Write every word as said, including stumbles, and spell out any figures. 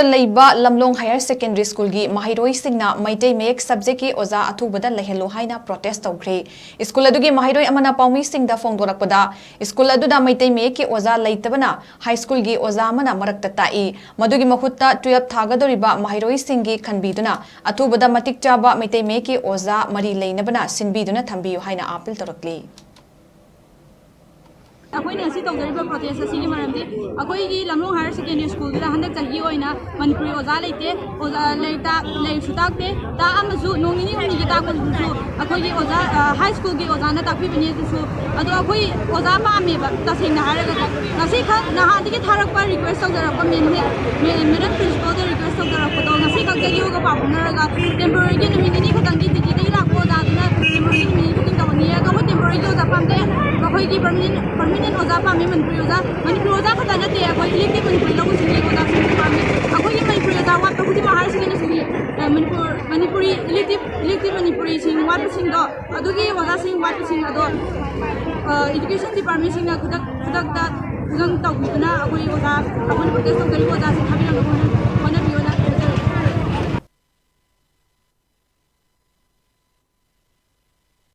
ꯂꯩꯕ ꯂꯝꯂꯣꯡ higher secondary ꯁ꯭ꯀꯨꯜꯒꯤ ꯃꯍꯩꯔꯣꯏꯁꯤꯡꯅ ꯃꯩꯇꯩ ꯃꯌꯦꯛ ꯁꯕꯖꯦꯛꯀꯤ ꯑꯣꯖꯥ ꯑꯊꯨꯕꯗ ꯂꯩꯍꯜꯂꯨ ꯍꯥꯏꯅ ꯄ꯭ꯔꯣꯇꯦꯁ ꯇꯧꯈ꯭ꯔꯦ꯫ ꯁ꯭ꯀꯨꯜ ꯑꯗꯨꯒꯤ ꯃꯍꯩꯔꯣꯏ ꯑꯃꯅ ꯄꯥꯎꯃꯤꯁꯤꯡꯗ ꯐꯣꯡꯗꯣꯔꯛꯄꯗ, ꯁ꯭ꯀꯨꯜ ꯑꯗꯨꯗ ꯃꯩꯇꯩ ꯃꯌꯦꯛꯀꯤ ꯑꯣꯖꯥ ꯂꯩꯇꯕꯅ ꯍꯥꯏ ꯁ꯭ꯀꯨꯜꯒꯤ ꯑꯣꯖꯥ ꯑꯃꯅ ꯃꯔꯛꯇ ꯇꯥꯛꯏ꯫ ꯃꯗꯨꯒꯤ ꯃꯍꯨꯠꯇ ꯇꯨꯌꯦꯜꯞ ꯊꯥꯒꯗꯧꯔꯤꯕ ꯃꯍꯩꯔꯣꯏꯁꯤꯡꯒꯤ ꯈꯟꯕꯤꯗꯨꯅ ꯑꯊꯨꯕꯗ ꯃꯇꯤꯛ ꯆꯥꯕ ꯃꯩꯇꯩ ꯃꯌꯦꯛꯀꯤ ꯑꯣꯖꯥ ꯃꯔꯤ ꯂꯩꯅꯕꯅ ꯁꯤꯟꯕꯤꯗꯨꯅ ꯊꯝꯕꯤꯌꯨ ꯍꯥꯏꯅ ꯑꯥꯄꯤꯜ ꯇꯧꯔꯛꯂꯤ꯫ ꯑꯩꯈꯣꯏꯅ ꯉꯁꯤ ꯇꯧꯖꯔꯤꯕ ꯄ꯭ꯔꯣꯇꯦꯁ ꯑꯁꯤꯒꯤ ꯃꯔꯝꯗꯤ, ꯑꯩꯈꯣꯏꯒꯤ ꯂꯝꯂꯣꯡ ꯍꯥꯌꯔ ꯁꯦꯀꯦꯟꯗꯔꯤ ꯁ꯭ꯀꯨꯜꯗꯨꯗ ꯍꯟꯗꯛ ꯆꯍꯤꯒꯤ ꯑꯣꯏꯅ ꯃꯅꯤꯄꯨꯔꯤ ꯑꯣꯖꯥ ꯂꯩꯇꯦ꯫ ꯑꯣꯖꯥ ꯂꯥꯏꯔꯤꯛ ꯇꯥꯛ-, ꯂꯥꯏꯔꯤꯛꯁꯨ ꯇꯥꯛꯇꯦ꯫ ꯇꯥꯛꯑꯝꯃꯁꯨ ꯅꯣꯡ ꯅꯤꯅꯤ ꯍꯨꯝꯅꯤꯒꯤ ꯇꯥꯛꯄꯗꯨꯁꯨ ꯑꯩꯈꯣꯏꯒꯤ ꯑꯣꯖꯥ, ꯑ, ꯍꯥꯏ ꯁ꯭ꯀꯨꯜꯒꯤ ꯑꯣꯖꯥꯅ ꯇꯥꯛꯄꯤꯕꯅꯤ꯫ ꯑꯗꯨꯁꯨ, ꯑꯗꯣ ꯑꯩꯈꯣꯏ ꯑꯣꯖꯥ ꯄꯥꯝꯃꯦꯕ, ꯇꯁꯦꯡꯅ ꯍꯥꯏꯔꯒꯗꯤ꯫ ꯉꯁꯤꯈꯛ ꯅꯍꯥꯟꯗꯒꯤ ꯊꯥꯔꯛꯄ, ꯔꯤꯀ꯭ꯋꯦꯁ ꯇꯧꯖꯔꯛꯄ ꯃꯦꯝ ꯍꯦ-, ꯃꯦ-, ꯃꯦꯗꯝ ꯄ꯭ꯔꯤꯟꯁꯤꯄꯜꯗ ꯔꯤꯀ꯭ꯋꯦꯁ ꯇꯧꯖꯔꯛꯄꯗꯣ ꯉꯁꯤꯈꯛ ꯖꯦ ꯏ ꯑꯣꯒ ꯄꯥꯎ ꯐꯥꯎꯅꯔꯒ ꯇꯦꯝꯄꯣꯔꯔꯤꯒꯤ ꯅꯨꯃꯤꯠ ꯅꯤꯅꯤ ꯈꯛꯇꯪꯒꯤ ꯗ꯭ꯌꯨꯇꯤꯗꯒꯤ ꯂꯥꯛꯄ ꯑꯣꯖꯥꯗꯨꯅ ꯇꯦꯝꯄꯣꯔꯔꯤꯒꯤ ꯅꯨꯃꯤꯠ ꯅꯤꯅꯤ ꯕꯨꯀꯤꯡ ꯇꯧꯍꯟꯅꯤꯡꯉꯦ꯫ ꯑꯗꯣ ꯑꯩꯈꯣꯏ ꯇꯦꯝꯄꯣꯔꯔꯤꯒꯤ ꯑꯣꯖꯥ ꯄꯥꯝꯗꯦ, ꯑꯩꯈꯣꯏꯒꯤ ꯄꯔꯃꯤꯅꯦꯟ, ꯄꯔꯃꯤꯅꯦꯟ ꯑꯣꯖꯥ ꯄꯥꯝꯃꯦ, ꯃꯅꯤꯄꯨꯔꯤ ꯑꯣꯖꯥ꯫ ꯃꯅꯤꯄꯨꯔꯤ ꯑꯣꯖꯥ ꯈꯛꯇ ꯅꯠꯇꯦ, ꯑꯩꯈꯣꯏ ꯏꯂꯦꯛꯇꯤꯚ ꯃꯅꯤꯄꯨꯔꯤ ꯂꯧꯕꯁꯤꯡꯒꯤ ꯑꯣꯖꯥꯁꯤꯡꯁꯨ ꯄꯥꯝꯃꯤ꯫ ꯑꯩꯈꯣꯏꯒꯤ ꯃꯅꯤꯄꯨꯔꯤ ꯑꯣꯖꯥ ꯋꯥꯠꯄ ꯈꯨꯗꯤꯡꯃꯛ ꯍꯥꯏꯔꯤꯁꯤꯡꯒꯤ ꯁꯤꯅꯤ, ꯑ, ꯃꯅꯤꯄꯨꯔ, ꯃꯅꯤꯄꯨꯔꯤ ꯏꯂꯦꯛꯇꯤꯚ, ꯏꯂꯦꯛꯇꯤꯚ ꯃꯅꯤꯄꯨꯔꯤꯁꯤꯡ ꯋꯥꯠꯄꯁꯤꯡꯗꯣ, ꯑꯗꯨꯒꯤ ꯑꯣꯖꯥꯁꯤꯡ ꯋꯥꯠꯄꯁꯤꯡ ꯑꯗꯣ, ꯑ, ꯏꯗꯨꯀꯦꯁꯟ ꯗꯤꯄꯥꯔꯠꯃꯦꯟꯁꯤꯡꯅ ꯈꯨꯗꯛ-, ꯈꯨꯗꯛꯇ ꯈꯨꯗꯛ ꯇꯧꯕꯤꯗꯨꯅ ꯑꯩꯈꯣꯏ ꯑꯣꯖꯥ, ꯑꯩꯈꯣꯏꯅ ꯄ꯭ꯔꯣꯇꯦꯁ ꯇꯧꯖꯔꯤꯕ ꯑꯣꯖꯥꯁꯤꯡ ꯊꯥꯕꯤꯔꯝꯅꯕ ꯍꯣꯠꯅꯕꯤꯌꯨ꯫